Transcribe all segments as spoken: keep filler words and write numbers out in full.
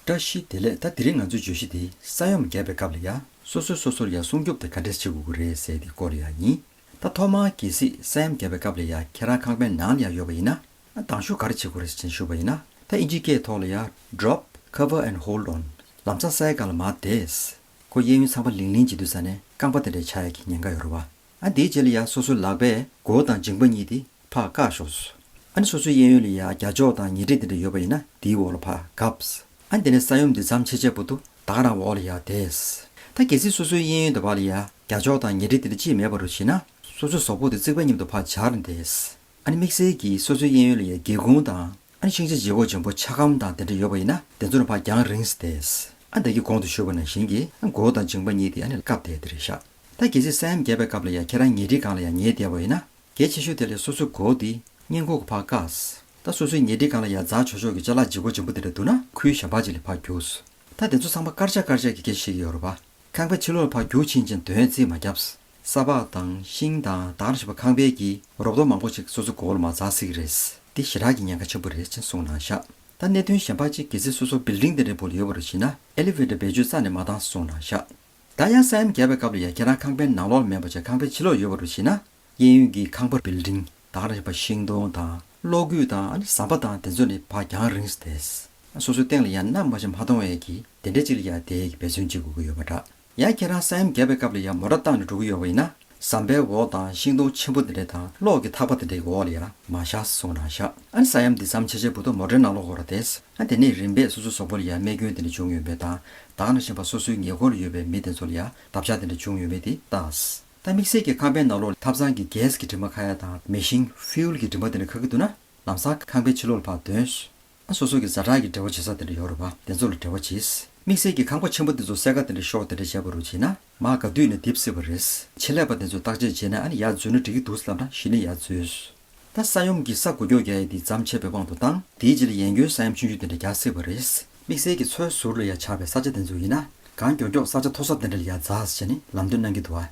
བཀྲ་ཤིས་བདེ་ལེགས། ད་དེ་རིང་ང་ཚོའི་བརྗོད་གཞི་དེ་ས་ཡོམ་བརྒྱབ་པའི་སྐབས་ལ་ཡ་སོ་སོས་སོ་སོར་ཡ་སྲུང་སྐྱོབ་དེ་ག་འདྲས་བྱེད་དགོས་ཀྱི་རེད་ཟེར་དེ་སྐོར་ལ་ཡ་ཡིན། ད་ཐོག་མར་གལ་སྲིད་ས་ཡོམ་བརྒྱབ་པའི་སྐབས་ལ་ཡ་ཁྱེད་རང་ཁང་པའི་ནང་ལ་ཡ་ཡོད་པ་ཡིན་ན། ཨ་དང་ཤོས་ག་རེ་བྱེད་དགོས་རེད་ཟེར་ཞུས་པ་ཡིན་ན། ད་ཨིན་ཇིའི་སྐད་ཐོག་ལ་ཡ་drop, cover and hold on། ལམ་སང་ས་ཡི་སྒང་ལ་མར་བསྡད། ཁོ་གཡས་གཡོན་ཚང་མ་ལིང་ལིང་བྱེད་དུས་ས་ནས་རྐང་པ་དེ་འདྲ་ཆག་ཡ་གི་ཉེན་ཁ་ཡོད་རེད་བ། ཨ་དེའི་རྗེས་ལ་ཡ་སོ་སོའི་ལག་པས་མགོ་བོ་དང་མཇིང་པ་གཉིས་དེ་ཕར་བཀག་ཤོག། ཨ་ནི་སོ་སོའི་གཡས་གཡོན་ལ་ཡ་རྒྱ་ཅོག་དང་ཉལ་ཁྲི་དེ་འདྲ་ཡོད་པ་ཡིན་ན་དེའི་འོག་ལ་ཕར་གབ། ཨ་ནི་དེ་ནས་ས་ཡོམ་འདི་མཚམས་ཆད་ཆད་བར་དུ་ད་ག་རང་འོག་ལ་ཡ་བསྡད། ད་གལ་སྲིད་སོ་སོའི་གཡས་གཡོན་དེ་བར་ལ་ཡ་རྒྱ་ཅོག་དང་ཉལ་ཁྲི་དེ་འདྲ་ཅིག་མེད་པ་རུ་ཕྱིན་ན། སོ་སོའི་གཟུགས་པོ་དེ་རྩིག་པ་མཉམ་དུ་ཕར་སྦྱར་ནས་བསྡད། ཨ་ནི་དམིགས་བསལ་གྱིས་སོ་སོའི་གཡས་གཡོན་ལ་ཡ་སྒེའུ་ཁུང་དང་། ཨ་ནི་ཤིང་ཆ་ལྗིད་ཁོག་ཆེན་པོ་ཆ་སྒམ་དང་དེ་འདྲ་ཡོད་པ་ཡིན་ན་དེ་ཚོ་ནས་ཕར་རྒྱང་རིང་ཙམ་བསྡད། ཨ་ད་གིན་གོང་དུ་ཞུས་པ་ནང་བཞིན་གྱི་ཨ་མགོ་དང་མཇིང་པ་གཉིས་དེ་ཨ་ནི་བཀབ་བསྡད་དེ་རེད་ཤག། ད་གལ་སྲིད་ས་ཡོམ་བརྒྱབ་པའི་སྐབས་ལ་ཡ་ཁྱེད་རང་ཉལ་ཁྲིའི་སྒང་ལ་ཡ་ཉལ་བསྡད་པ་ཡིན་ན། གལ་ཆེ་ཤོས་དེ་ལ་སོ་སོའི་མགོ་དེ་སྔས་མགོ་གི་ཕར་བཀག། ད་སོ་སོའི་ཉལ་ཁྲིའི་སྒང་ལ་ཡ་འཛེག་ཆོག་ཆོག་གི་ཅ་ལག་ལྗིད་ཁོག་ཆེན་པོ་དེ་འདྲ་འདུག་ན་ཁོའི་གཞན་པ་ཅིག་ལ་ཕར་རྒྱུགས། ད་དེ་ཚོ་ཚང་མ་སྐར་ཆ་སྐར་ཆ་གི་སྐད་ཆ་བཤད་ཀྱི་ཡོད་རེད་པ། ཁང་པའི་ཕྱི་ལོགས་ལ་ཕར་རྒྱུག་ཕྱིན་ཅིང་དོན་རྩིས་མ་བརྒྱབ། ས་ཕག་དང་ཤིང་དང་ད་ག་ནང་བཞིན་པ་ཁང་པའི་གི་རོ་བརྡོལ་མང་པོ་ཞིག་སོ་སོའི་མགོ་ལ་མར་འཛེག་སྲིད་ཀྱི་རེད། འདི་ཞེ་དྲག་གི་ཉེན་ཁ་ཆེན་པོ་རེད་ཅེས་གསུངས་གནང་ཤག། ད་གནད་དོན་གཞན་པ་གཅིག་གལ་སྲིད་སོ་སོ་བིལ་ཌིང་དེ་འདྲའི་སྦུག་ལ་ཡོད་པ་རུ་ཕྱིན་ན་ཨེ་ལི་ཝེ་ཊར་བེད་སྤྱོད་རྩ་ནས་མ་བཏང་གསུངས་གནང་ཤག། ད་ཡང་ས་ཡོམ་བརྒྱབ་པའི་སྐབས་ལ་ཡ་ཁྱེད་རང་ཁང་པའི་ནང་ལོགས་ལ་མེད་པ་བྱས་ཁང་པའི་ཕྱི་ལོགས་ཡོད་པ་རུ་ཕྱིན་ན། གཡས་གཡོན་གྱི་ཁང་པ་བིལ་ཌིང་ད་ག་ནང་བཞིན་པ་ཤིང་སྡོང་དང་གློག་སྐུད་དང་ཨ་ནི་ཟམ་པ་དང་དེ་ཚོ་ནས་ཕར་རྒྱང་རིང་ཙམ་བསྡད། སོ་སོའི་སྟེང་ལ་ཡང་གནམ་མ་ཤི་མ་གཏོང་བའི་གི་དེ་འདྲ་ཅིག་ལ་ཡ་བསྡད་ཀྱི་འབད་བརྩོན་བྱེད་དགོས་ཀྱི་ཡོད་པ་འདྲ། ཡང་ཁྱེད་རང་ས་ཡོམ་བརྒྱབ་པའི་སྐབས་ལ་ཡ་མོ་ཊ་བཏང་ནས་འགྲོ་གི་ཡོད་པ་ཡིན་ན། ཟམ་པའི་འོག་དང་ཤིང་སྡོང་ཆེན་པོ་དེ་འདྲ་དང་གློག་གི་ཐག་པ་དེ་འདྲའི་འོག་ལ་ཡ་མ་བཞག་གསུངས་གནང་ཤག། ཨ་ནི་ས་ཡོམ་འདི་མཚམས་ཆད་ཆད་བར་དུ་མོ་ཊའི་ནང་ལོགས་ཁོ་ར་བསྡད། ཨ་དེ་ནས་རིམ་པས་སོ་སོའི་གཟུགས་པོ་ལ་ཡ་རྨས་སྐྱོན་དེ་འདྲ་བྱུང་ཡོད་མེད་དང་ད་ག་ནང་བཞིན་པ་སོ་སོའི་ཉེ་འཁོར་ལ་ཡོད་པའི་མི་དེ་ཚོ་ལ་ཡ་འདབ་ཆགས་དེ་འདྲ་བྱུང་ཡོད་མེད་དེ་ལྟ། ད་དམིགས་བསལ་གྱི་ཁང་པའི་ནང་ལོགས་ལ་ཐབ་ཚང་གི་གེ་སི་གི་དྲི་མ་ཁ་ཡ་དང་མེ་ཤིང་ཕིའུལ་གྱི་དྲི་མ་དེ་འདྲ་ཁ་གི་འདུག་ན། ལམ་སང་ཁང་པའི་ཕྱི་ལོགས་ལ་ཕར་ཐོན། ཨ་སོ་སོ་གི་ཛ་དྲག་གི་འབྲེལ་བ་བྱེད་ས་དེ་འདྲ་ཡོད་རེད་པ། དེ་ཚོ་ལ་འབྲེལ་བ་བྱེད། དམིགས་བསལ་གྱི་ཁང་པ་ཆེན་པོ་དེ་ཚོ་སེར་ཀ་དེ་འདྲ་ཤོར་དེ་འདྲ་བྱས་པ་རུ་བྱས་ན་མར་ག་དུས་ནས་རྡིབ་སྲིད་པ་རེད། ཆེད་ལས་པ་དེ་ཚོས་བརྟག་དཔྱད་བྱས་ན་ཨ་ནི་ཡར་འཛུལ་ན་འགྲིག་གི་འདུག་ལབ་ན་གཞི་ནས་ཡར་འཛུལ། ད་ས་ཡོམ་གྱི་ས་འགུལ་སྐྱོད་རྒྱག་ཡས་དེ་མཚམས་ཆད་པའི་དབང་དུ་བཏང་། དེའི་རྗེས་ལ་ཡང་སྐྱར་ས་ཡོམ་ཆུང་ཆུང་དེ་འདྲ་རྒྱག་སྲིད་པ་རེད། དམིགས་བསལ་གྱི་མཚོའི་ཟུར་ལ་ཡ་ཆགས་པའི་ས་ཆ་དེ་ཚོ་ཡིན་ན་གང་མགྱོགས་མགྱོགས་ས་ཆ་མཐོ་ས་དེ་འདྲ་ལ་ཡ་འཛེགས་བྱས་ནས་ལམ་སྟོན་གནང་གི་འདུག་ཨ།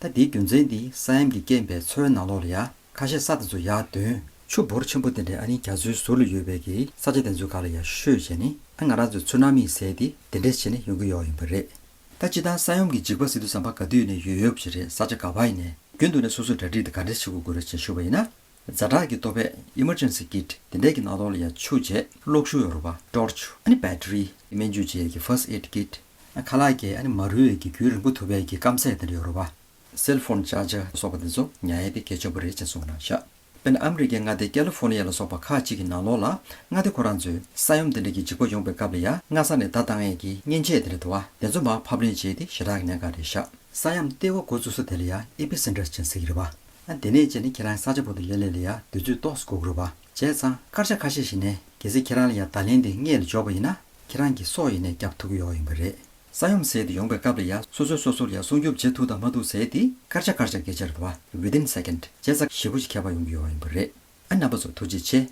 ད་དེའི་རྒྱུ་མཚན་དེ་ས་ཡོམ་གྱི་རྐྱེན་པས་མཚོའི་ནང་ལོགས་ལ་ཡ་ཁ་ཤས་ས་དེ་ཚོ་ཡར་འདོན། ཆུ་འབོར་ཆེན་པོ་དེ་འདྲས་ཨ་ནི་རྒྱ་མཚོའི་ཟུར་ལ་ཡོད་པའི་གི་ས་ཆ་དེ་ཚོའི་སྒང་ལ་ཡ་ཤོད་བྱས་ནས་ཨ་ང་རང་ཚོའི་ཚུ་ན་མི་ཟེར་དེ་དེ་འདྲས་བྱས་ནས་ཡོང་གི་ཡོད་ཡིན་པ་རེད། ད་སྤྱིར་བཏང་ས་ཡོམ་གྱི་འཇིགས་པ་ཟེར་དུས་ཙམ་པ་ག་དུས་ནས་ཡོད་ཡོད་ཅིག་རེད། ས་ཆ་ག་པར་ཡིན་ནའི་རྒྱུན་དུ་ནས་སོ་སོས་གྲ་སྒྲིག་དེ་ག་འདྲས་བྱེད་དགོས་ཀྱི་རེད་ཅེས་ཞུས་པ་ཡིན་ན། ཛ་དྲག་གི་ལྟོ་ཕད་Emergency Kit དེ་འདྲས་ཀྱི་ནང་ལོགས་ལ་ཡ་ཆུ་བྱས་གློག་ཤུགས་ཡོད་རེད་པ། Torch ཨ་ནི་Battery སྨན་བཅོས་བྱེད་ཡས་ཀྱི་First Aid Kit ཨ་ཁ་ལག་གི་ཨ་ནི་མ་རུལ་བའི་གི་རྒྱུན་རིང་པོ་ཐུབ་པའི་གི་སྐམ་ཟས་དེ་འདྲ་ཡོད་རེད་པ། Cell Phone Charger སོགས་པ་དེ་ཚོ་ཉར་ཡས་དེ་གལ་ཆེན་པོ་རེད་ཅེས་གསུངས་གནང་ཤག། དཔེར་ན་ཨ་མི་རི་ཀའི་མངའ་སྡེ་ཀེ་ལི་ཧྥོ་ནི་ཡ་ལ་སོགས་པ་ཁག་ཅིག་གི་ནང་ལོགས་ལ་མངའ་སྡེ་ཁོ་རང་ཚོས་ས་ཡོམ་དེ་འདྲ་གི་འཇིགས་པ་ཡོང་པའི་སྐབས་ལ་ཡ་སྔ་ས་ནས་བརྡ་བཏང་ཡས་ཀྱི་མཉེན་ཆས་དེ་འདྲ་འདུག་བ། དེ་ཚོ་མར་ཕབ་ལེན་བྱས་ཏེ་ཞེ་དྲག་གི་གནད་འགག་རེད་ཤག། ས་ཡོམ་ལྟེ་བ་འགོ་བཙུགས་ས་དེ་ལ་ཡ་Epicenter ཅེས་ཟེར་གྱི་རེད་བ། ཨ་དེ་ནས་བྱས་ནས་ཁྱེད་རང་ས་ཆ་བར་དུ་སླེབས་སླེབས་ལ་ཡ་དུས་ཚོད་ཏོག་ཙམ་འགོར་གྱི་རེད་བ། བྱས་ཙང་སྐར་ཆ་ཁ་ཤས་ཤིག་ནས་གལ་སྲིད་ཁྱེད་རང་ལ་ཡ་བརྡ་ལན་དེ་སྔས་ལ་འབྱོར་བ་ཡིན་ན་ཁྱེད་རང་གི་སྲོག་ཡིན་ནའི་སྐྱབས་ཐུབ་ཀྱི་ཡོད་ཡིན་པ་རེད། ས་ཡོམ་ཟེར་དེ་ཡོང་པའི་སྐབས་ལ་ཡ་སོ་སོས་སོ་སོར་ཡ་སྲུང་སྐྱོབ་བྱེད་ཐུབ་དང་མ་ཐུབ་ཟེར་དེ་སྐར་ཆ་སྐར་ཆ་སྐད་ཆ་རེད་བ། Within second བྱས་ཙང་ཞེ་པོ་ཅིག་ཁྱད་པར་ཡོང་གི་ཡོད་ཡིན་པ་རེད། ཨ་རྣམ་པ་ཚོ་ཐུགས་རྗེ་ཆེ།